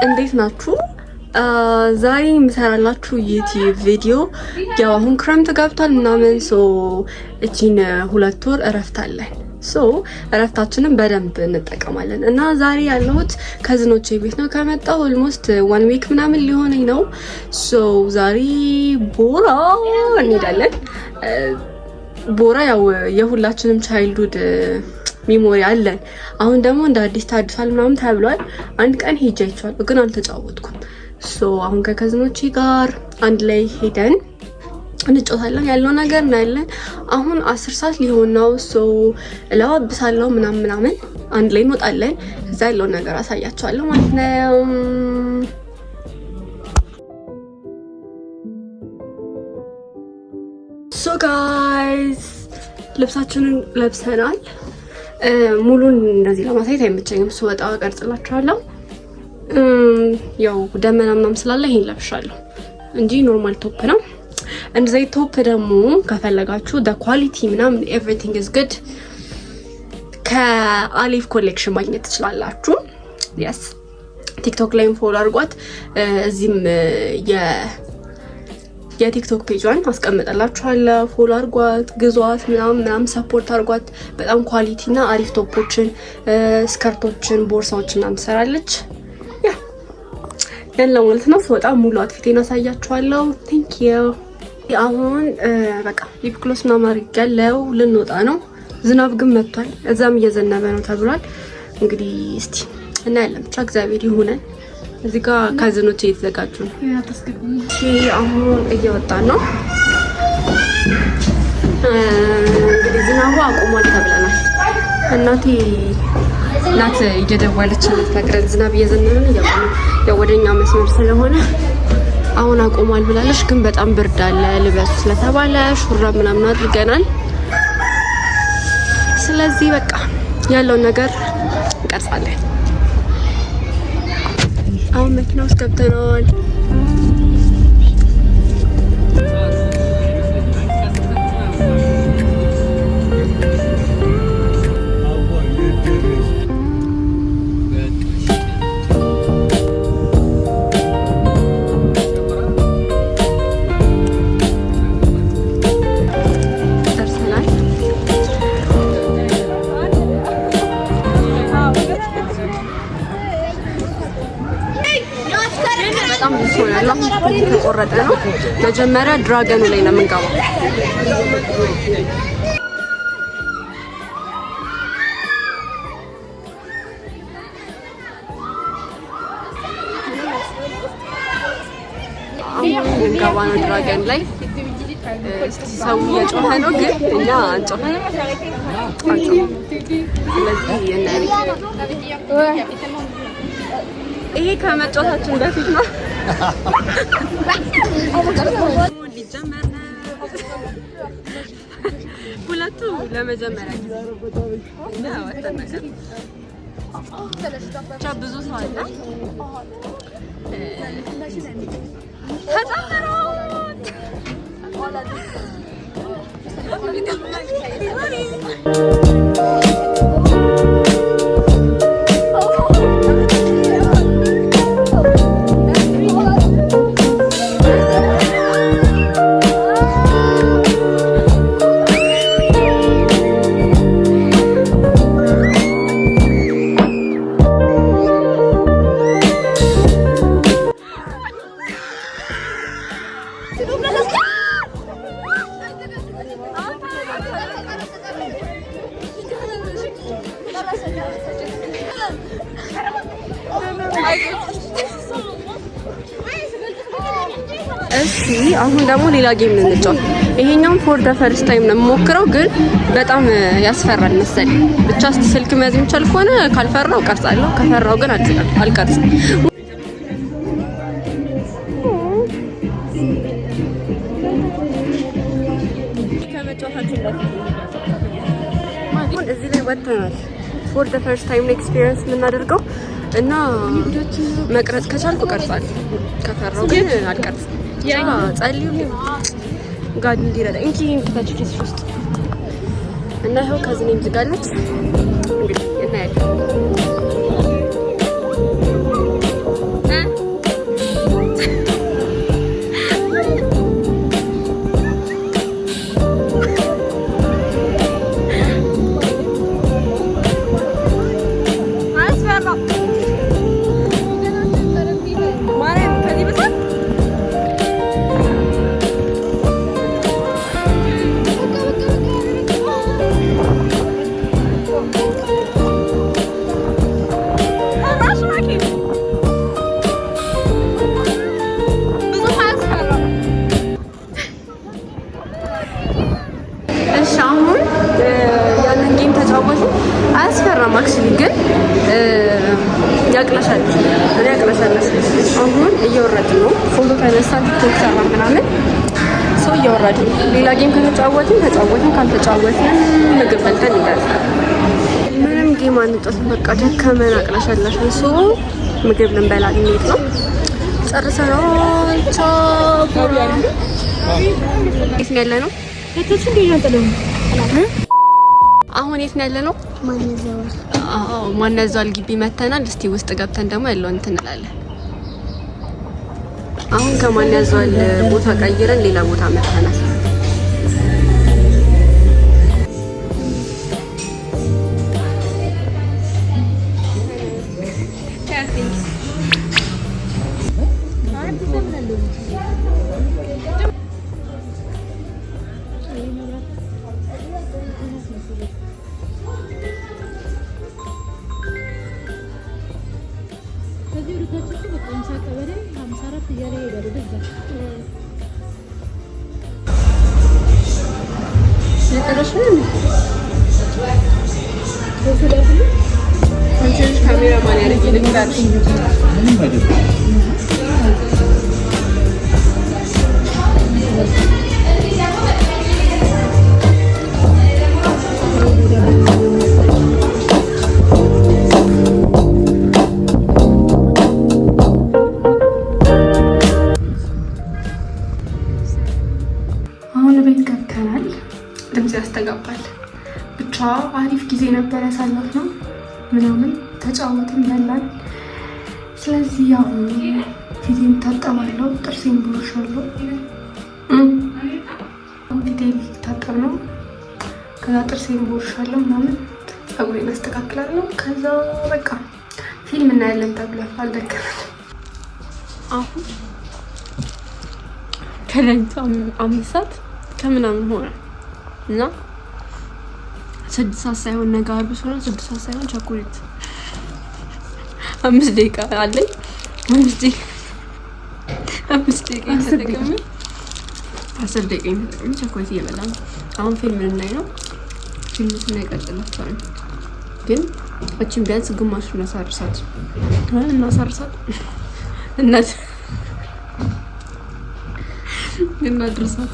እንዴት ናችሁ? ዛሬ የምሰራላችሁ YouTube ቪዲዮ ያው አሁን ክረምት ገብቷል ምናምን፣ so እቺን 2 ወር እረፍት አለን። So እረፍታችንን በደንብ እንጠቀማለን እና ዛሬ ያለሁት cousin ኦቼ ቤት ነው። ከመጣሁ almost one week ምናምን ሊሆነኝ ነው። So ዛሬ ቦራ እንሄዳለን። ቦራ ያው የሁላችንም childhood memory አለን። አሁን ደግሞ እንደ አዲስ ታድሷል ምናምን ተብሏል። አንድ ቀን ሄጄ አይቼዋለሁ ግን አልተጫወትኩም። So አሁን ከ cousin ኦቼ ጋር አንድ ላይ ሄደን እንጫወታለን፣ ያለው ነገር እናያለን። አሁን 10 ሰዓት ሊሆን ነው። So እለባብሳለሁ ምናምን ምናምን አንድ ላይ እንወጣለን። እዛ ያለውን ነገር አሳያቸዋለሁ ማለት ነው። So guys፣ ልብሳችንን ለብሰናል። ሙሉን እንደዚህ ለማሳየት አይመቸኝም። ስወጣ እቀርጽላችኋለሁ። ያው ደመና ምናምን ስላለ ይሄን ለብሻለሁ እንጂ normal top ነው። እንደዚህ top ደግሞ ከፈለጋችሁ the quality ምናምን everything is good፣ ከአሊፍ Collection ማግኘት ትችላላችሁ። Yes፣ TikTok ላይም follow አድርጓት። እዚህም የ TikTok page ኧን አስቀምጠላችኋለሁ። Follow አድርጓት፣ ግዟት፣ ምናምን ምናምን support አድርጓት። በጣም quality እና አሪፍ top ኦችን፣ skirt ኦችን፣ ቦርሳዎችን ምናምን ትሰራለች። Yeah፣ ያን ለማለት ነው። ስወጣ ሙሉ outfit ኤን አሳያችኋለሁ። Thank you። አሁን በቃ lip gloss ምናምን አድርጊያለሁ። ልንወጣ ነው። ዝናብ ግን መጥቷል። እዛም እየዘነበ ነው ተብሏል። እንግዲህ እስቲ እናያለን። ብቻ እግዚአብሔር ይሁነን። እዚህ ጋር cousin ኦች እየተዘጋጁ ነው። አሁን እየወጣን ነው። እንግዲህ ዝናቡ አቁሟል ተብለናል። እናቴ ናት እየደወለች የምትነግረን ዝናብ እየዘነበ ነው። ያው ወደኛ መስመር ስለሆነ አሁን አቁሟል ብላለች። ግን በጣም ብርድ አለ፣ ልበሱ ስለተባለ ሹራብ ምናምን አድርገናል። ስለዚህ በቃ ያለውን ነገር እንቀርጻለን። አሁን መኪና ውስጥ ገብተናል። ደርሰናል። በጣም ብዙ ሰው ያለው፣ አሁን የተቆረጠ ነው። መጀመሪያ dragon ኡ ላይ ነው የምንገባው። አሁን ልንገባ ነው dragon ላይ። እስቲ ሰው እየጮኸ ነው፣ ግን እኛ አንጮህ አንጮህ። ስለዚህ እናያለን። ይሄ ከመጫወታችን በፊት ነው። ሊጀመር ነው። ሁለቱ ለመጀመሪያ ጊዜ ወተን ነገር ብቻ ብዙ ሰው አለ። ተጨምሮት። እሺ፣ አሁን ደግሞ ሌላ game እንጫወት። ይሄኛውን for the first time ነው የምሞክረው፣ ግን በጣም ያስፈራል መሰለኝ። ብቻ እስቲ ስልክ መያዝ የሚቻል ከሆነ ካልፈራው ቀርጻለሁ፣ ከፈራው ግን አልቀርጽም። ከመጫወታችን በፊት እዚህ ላይ ወጥተናል። For the first time experience የምናደርገው እና መቅረጽ ከቻልኩ ቀርጻለሁ፣ ከፈራው ግን አልቀርጽም። ብቻ ጸልዩ God እንዲረዳ። እንኪ ክተች ኪስሽ ውስጥ እና ይኸው cousin ኤም ዝጋለች። እንግዲህ እናያለን። እሺ አሁን ያንን game ተጫወቱ። አያስፈራም actually ግን ያቅለሻል። እኔ ያቅለሻለሽ። አሁን እየወረድን ነው። ፎቶ ተነሳን፣ ቲክቶክ ሰራ ምናምን ሰው እየወረድን ነው። ሌላ game ከተጫወትን ተጫወትን፣ ካልተጫወትን ምግብ በልተን እንሄዳለን። ምንም game አንጫወትም። በቃ ደከመን፣ አቅለሸለሽን። So ምግብ ልንበላ ልንሄድ ነው። ጨርሰናል። ቻው። የት ነው ያለ ነው? አሁን የት ነው ያለ ነው? አዎ ማንያዘዋል ግቢ መተናል። እስቲ ውስጥ ገብተን ደግሞ ያለውን እንትን እንላለን። አሁን ከማንያዘዋል ቦታ ቀይረን ሌላ ቦታ መተናል። ከዚህ ወደ ታች እኮ በቃ 50 ቀበሌ 54 እያለ ይሄዳል ወደዛ። የቀረሽ ነው አንቺ ካሜራ ማን ያደርግ ይልካል። አሁን ቤት ገብተናል። ድምፅ ያስተጋባል። ብቻ አሪፍ ጊዜ ነበር ያሳለፍነው ምናምን ተጫወትን፣ በላን። ስለዚህ አሁን ፊቴን ታጠባለሁ፣ ጥርሴን ቦርሻለሁ። አሁን ፊቴን ልታጠብ ነው። ከዛ ጥርሴን ቦርሻለሁ ምናምን፣ ፀጉሬን አስተካክላለሁ። ከዛ በቃ ፊልም እናያለን ተብሏል። አልደከመንም። አሁን ከሌሊቱ 5 ሰዓት ከምናምን ሆነ እና 6 ሰዓት ሳይሆን ነገ ዓርብ ስለሆነ 6 ሰዓት ሳይሆን ቸኮሌት 5 ደቂቃ አለኝ። 5 ደቂቃ 5 ደቂቃ ተጠቅሜ 10 ደቂቃ ተጠቅሜ ቸኮሌት እየበላ ነው። አሁን ፊልም ልናይ ነው። ፊልም ስናይ እቀጥላቸዋለሁ። ግን እችን ቢያንስ ግማሹ እናሳርሳት እናሳርሳት እናድርሳት።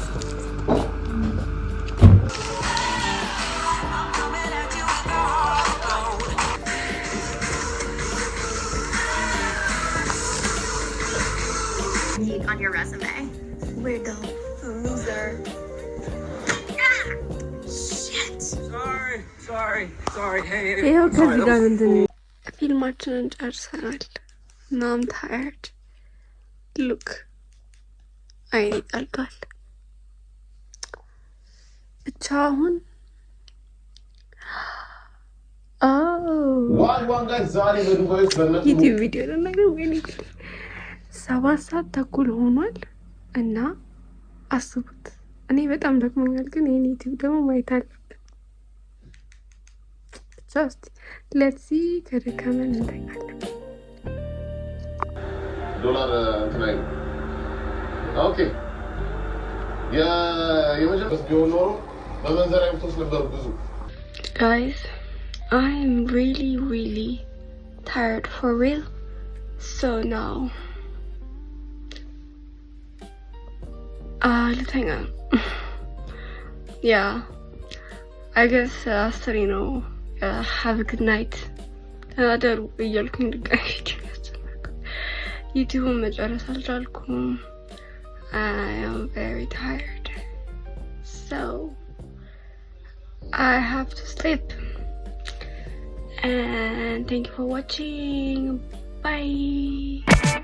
On your resume. Weirdo. Loser. Shit. Sorry, sorry, sorry. Hey, hey. ይኸው sorry, ከዚህ that ጋር was እንትን ፊልማችንን ጨርሰናል። እና I'm tired, look አይኔ ቀልቷል። ብቻ አሁን ዋን guys ዛሬ በዱባይ ውስጥ በመቶ ዩቲዩብ ቪዲዮ ለነገር ወይኔ 7 ሰዓት ተኩል ሆኗል እና አስቡት፣ እኔ በጣም ደክሞኛል፣ ግን ይህን ዩቲዩብ ደግሞ ማየት አለብን። ብቻ እስኪ let's see ከደከመን እንተኛለን። ዶላር እንትን አይልም። Okay የመጀመሪያ ቢሆን ኖሮ በመንዘሪያ ብትወስድ ነበር ብዙ። Guys, I'm really, really tired for real. So now, ልተኛ ነው። Yeah, I guess አስሬ ነው። Have good night ተናደሩ እያልኩኝ ድጋሚ ዩቲዩብን መጨረስ አልቻልኩም። I am very tired, so I have to sleep. And thank you for watching. Bye.